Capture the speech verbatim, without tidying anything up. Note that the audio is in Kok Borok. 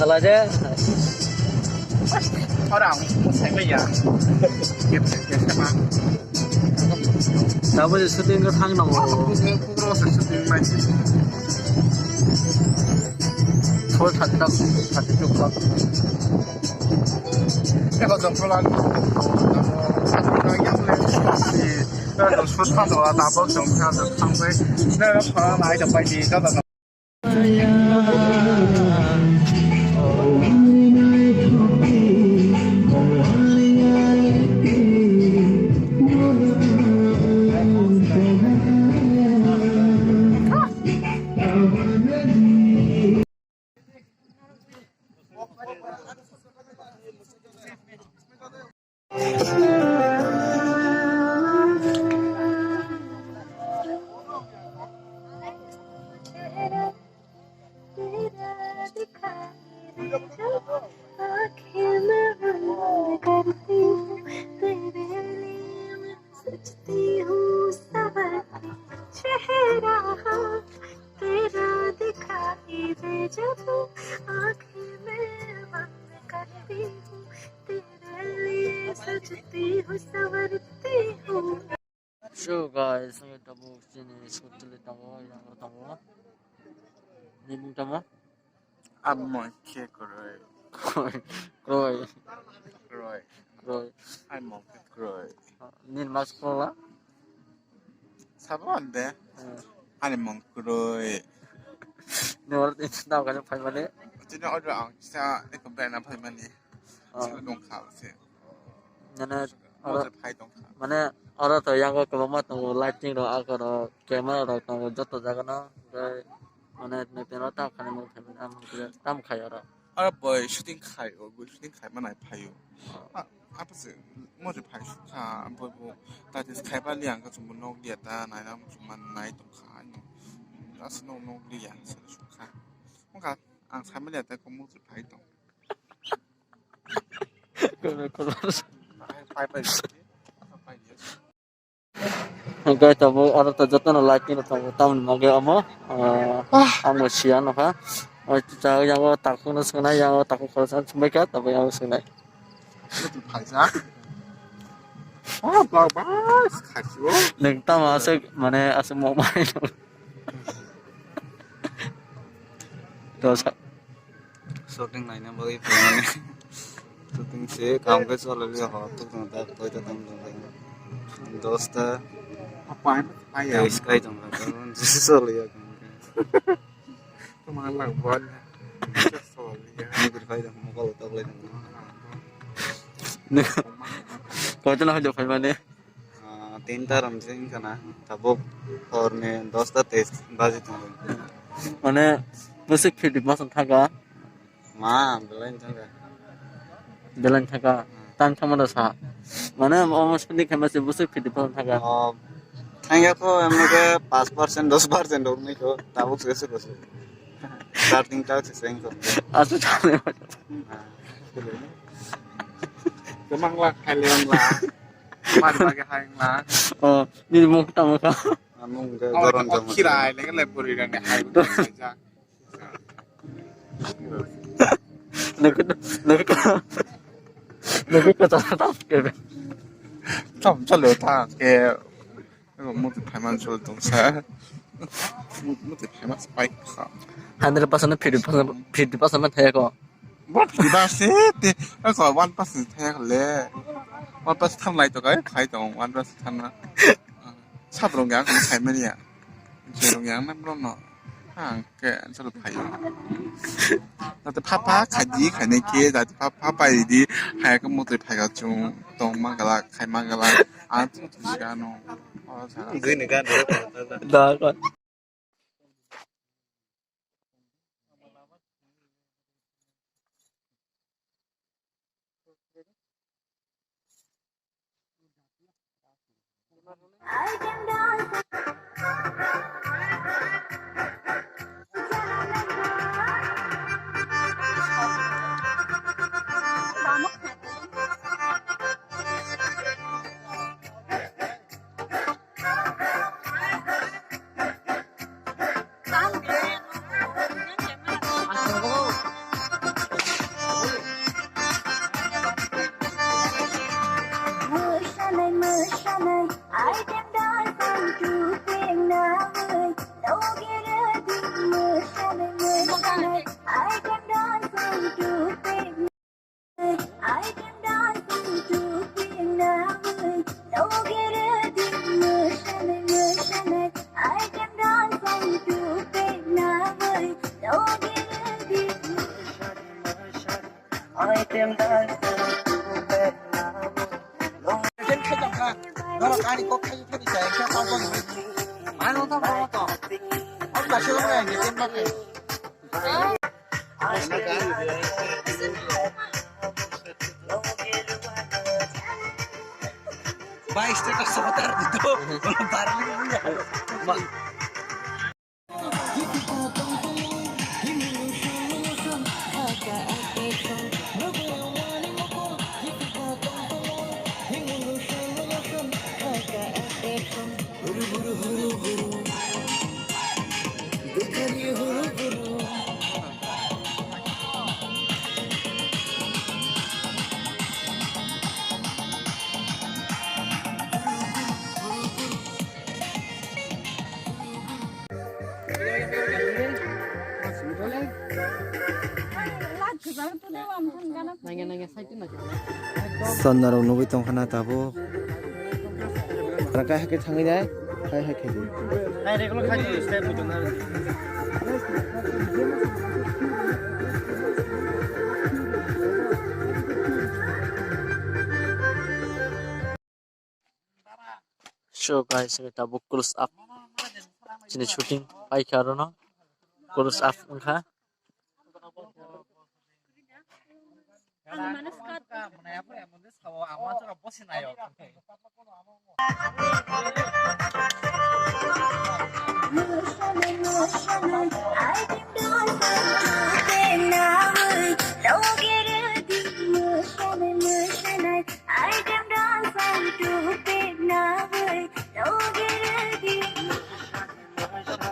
Salai de. Ora ang sai maya. Tabuk shooting khe thang nango. Four thirty, thirty-two o'clock. Eko jong phola. Tabuk jong thang thang bai. Nai pha nai da bai di da da. So guys, ang tabuk chini school tuli tongo, yang ro tongo. Ni bung tamo? Amo khe kwrwi. Kwrwi. Kwrwi. Kwrwi. Amo khe kwrwi. Ni mas kola? Sabo ande. Hmm. Ani mung kwrwi. Ni oro tini tao kanya phai mani. Tini oro ang kisa eko bena phai mani. Oh. Sabo dong kha se. Nana oro phai dong kha. Mane oro to yango kwbangma tongo, lighting rok, ako rok, camera rok tongo, joto jaga no. Tei mane nokni oro tamo khainai mung phai mani, tamo khai oro. Oro boi shooting khai o, boi shooting khai manai phai o. Apa se mo je phai sukha, boi bo ta tis khai ba liya ang ka chumbo nok liya ta, nai na chumma nai tong kha, ano. Asa nok nok liya, sa sukha. Mo ka ang sai ma liya ta ko mo je phai tong. Kono, kono. Phai, phai, phai. Hingke tabuk oro to jotono lighting rok tongo, tamoni bagwi omo, ah, amo siya nokha. Oi, cha, yango takhuk no swngnai, yango takhuk khoroksa swngbaikha, tabuk yango swngnai. Phaijak. Oh, baba, khachu. Nwng tamo aswk, mane, aswk mokmai. To sa- Shooting naina bagwi phaimani. Shooting se kam khe cholali ho, tuk tong ta koi ta tam tong ta. Dosta. Apa yang apa ya? Guys, kai tong ta. Jisi choli ya kam khe. Tumang lang bon. Choli ya. Ni guri phai tong, mokol utok lai tong. Koi ta na hoi do phaimani. Ah, tinta rom sing kana, tabuk hor ni dosta teis baji tongo. Mane, bwswk phirti masong thangkha? Ma, belai thangkha. Belai thangkha? Tang thangma da sa. Mane, omo sandi khaima se bwswk phirti masong thangkha? Oh, thangya ko emne ke paanch percent, dos percent rok ni ko, tabuk se se ko se. Starting tak se seng ko. Asu chale. Ah. Kemang la, khai le la. Mar bagi hai ma. Oh, nini mung tamo kha? Amung ke goron jamo. Khirai le le puri rang hai. Nukut, nukut, nukut kata tap ke. Tam chalo ta ke. Muti phaima chol tong sa. Muti phaima pai kha. Hundred percent, fifty percent, fifty percent ma thaya ko. Bo fifty percent te, ako one percent thaya ko le. One percent tham lai to kai, khai to one percent tham na. Sab rong yang khai mania. Je rong yang na bro no. Ang ke chol phai. Tate pha pha khai di khai ne ke, tate pha pha pai di, hai ko muti phai ka chung tong ma gala, khai ma gala. Ang tu tu siya no. Oh, sa. Gini kan. Da ko. Ken khai jang kha. Norok ani kok khai khai ni chai khe tau jang. Ano ta mo to. Ang ta shilong nai ni ken ma khai. Bai, status sa tar dito. Barli punya. Sonnarok nugwi tongkha na tabuk. Raka hai khe thangwi nai, hai hai khe di. So guys, ini tabuk close up. Sini shooting paikha arono. Close up wngkha.